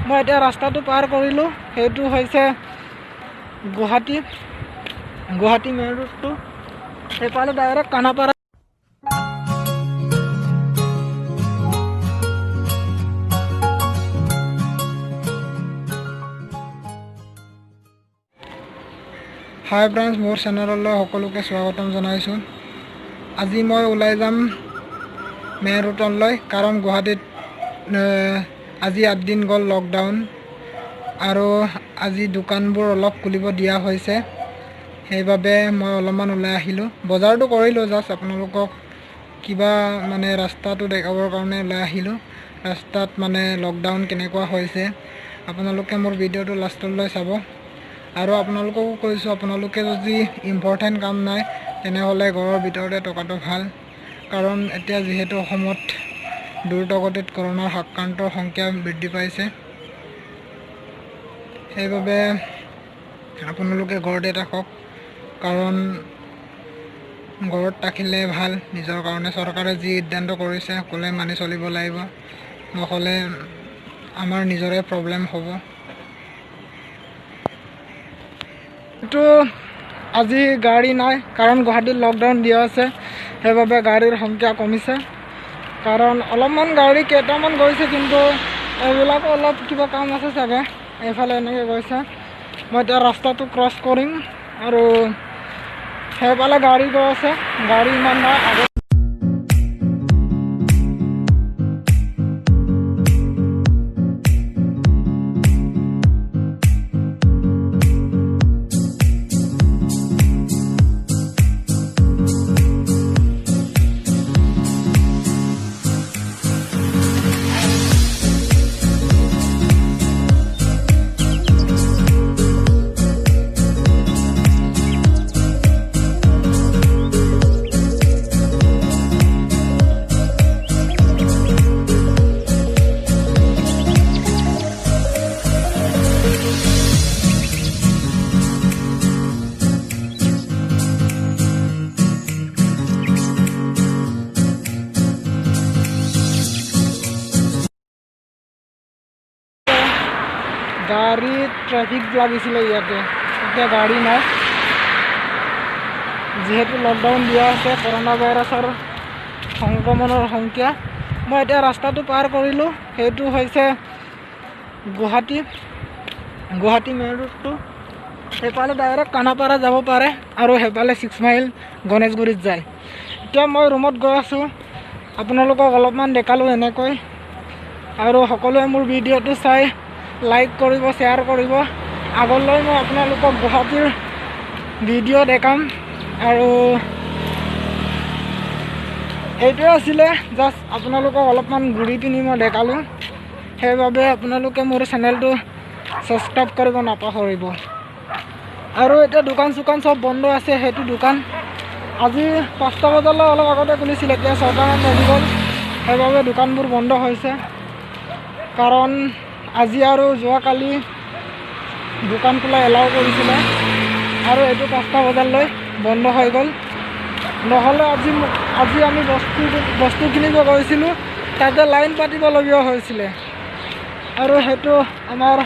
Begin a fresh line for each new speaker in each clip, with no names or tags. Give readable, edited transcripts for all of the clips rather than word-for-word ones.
মই এতিয়া ৰাস্তাটো পাৰ কৰিলোঁ, সেইটো হৈছে গুৱাহাটী গুৱাহাটী মেইন ৰোডটো। সেইফালে ডাইৰেক্ট খানাপাৰা। হাই ফ্ৰেণ্ডছ, মোৰ চেনেললৈ সকলোকে স্বাগতম জনাইছোঁ। আজি মই ওলাই যাম মেইন ৰোডলৈ, কাৰণ গুৱাহাটীত আজি 8 দিন গ'ল লকডাউন আৰু আজি দোকানবোৰ অলপ খুলিব দিয়া হৈছে। সেইবাবে মই অলপমান ওলাই আহিলোঁ। বজাৰটো কৰিলোঁ, জাষ্ট আপোনালোকক কিবা মানে ৰাস্তাটো দেখাবৰ কাৰণে ওলাই আহিলোঁ। ৰাস্তাত মানে লকডাউন কেনেকুৱা হৈছে আপোনালোকে মোৰ ভিডিঅ'টো লাষ্টলৈ চাব। আৰু আপোনালোককো কৈছোঁ, আপোনালোকে যদি ইম্পৰ্টেণ্ট কাম নাই তেনেহ'লে ঘৰৰ ভিতৰতে থকাটো ভাল, কাৰণ এতিয়া যিহেতু অসমত দ্ৰুতগতিত কৰোণাৰ আক্ৰান্তৰ সংখ্যা বৃদ্ধি পাইছে, সেইবাবে আপোনালোকে ঘৰতে থাকক, কাৰণ ঘৰত থাকিলে ভাল নিজৰ কাৰণে। চৰকাৰে যি সিদ্ধান্ত কৰিছে সকলোৱে মানি চলিব লাগিব, নহ'লে আমাৰ নিজৰে প্ৰব্লেম হ'ব। এইটো আজি গাড়ী নাই, কাৰণ গুৱাহাটীত লকডাউন দিয়া আছে, সেইবাবে গাড়ীৰ সংখ্যা কমিছে। কাৰণ অলপমান গাড়ী কেইটামান গৈছে, কিন্তু এইবিলাকো অলপ কিবা কাম আছে চাগে, এইফালে এনেকৈ গৈছে। মই এতিয়া ৰাস্তাটো ক্ৰছ কৰিম আৰু সেইফালে গাড়ী গৈ আছে, গাড়ী ইমান নাই। আগত গাড়ী ট্ৰেফিক লাগিছিলে ইয়াতে, এতিয়া গাড়ী নাই, যিহেতু লকডাউন দিয়া আছে কৰোণা ভাইৰাছৰ সংক্ৰমণৰ সংখ্যা। মই এতিয়া ৰাস্তাটো পাৰ কৰিলোঁ, সেইটো হৈছে গুৱাহাটী গুৱাহাটী মেইন ৰোডটো। সেইফালে ডাইৰেক্ট খানাপাৰা যাব পাৰে আৰু সেইফালে 6 মাইল গণেশগুৰিত যায়। এতিয়া মই ৰুমত গৈ আছোঁ, আপোনালোকক অলপমান দেখালোঁ এনেকৈ। আৰু সকলোৱে মোৰ ভিডিঅ'টো চাই লাইক কৰিব, শ্বেয়াৰ কৰিব। আগলৈ মই আপোনালোকক গুৱাহাটীৰ ভিডিঅ' দেখাম। আৰু এইটোৱে আছিলে, জাষ্ট আপোনালোকক অলপমান ঘূৰি পিনি মই দেখালোঁ, সেইবাবে আপোনালোকে মোৰ চেনেলটো ছাবস্ক্ৰাইব কৰিব নাপাহৰিব। আৰু এতিয়া দোকান চোকান চব বন্ধ আছে। সেইটো দোকান আজি 5টা বজালৈ অলপ আগতে খুলিছিলে, এতিয়া 6টামান বাজি গ'ল, সেইবাবে দোকানবোৰ বন্ধ হৈছে। কাৰণ আজি আৰু যোৱাকালি দোকান খোলা এলাউ কৰিছিলে আৰু এইটো 5টা বজালৈ বন্ধ হৈ গ'ল। নহ'লে আজি আমি বস্তু কিনিব গৈছিলোঁ, তাতে লাইন পাতিবলগীয়া হৈছিলে। আৰু সেইটো আমাৰ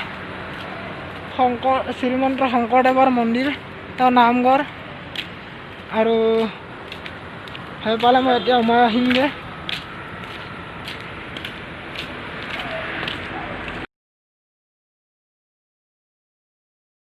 শ্ৰীমন্ত শংকৰদেৱৰ মন্দিৰ, তেওঁৰ নামঘৰ। আৰু সেইফালে মই এতিয়া সোমাই আহিমগৈ।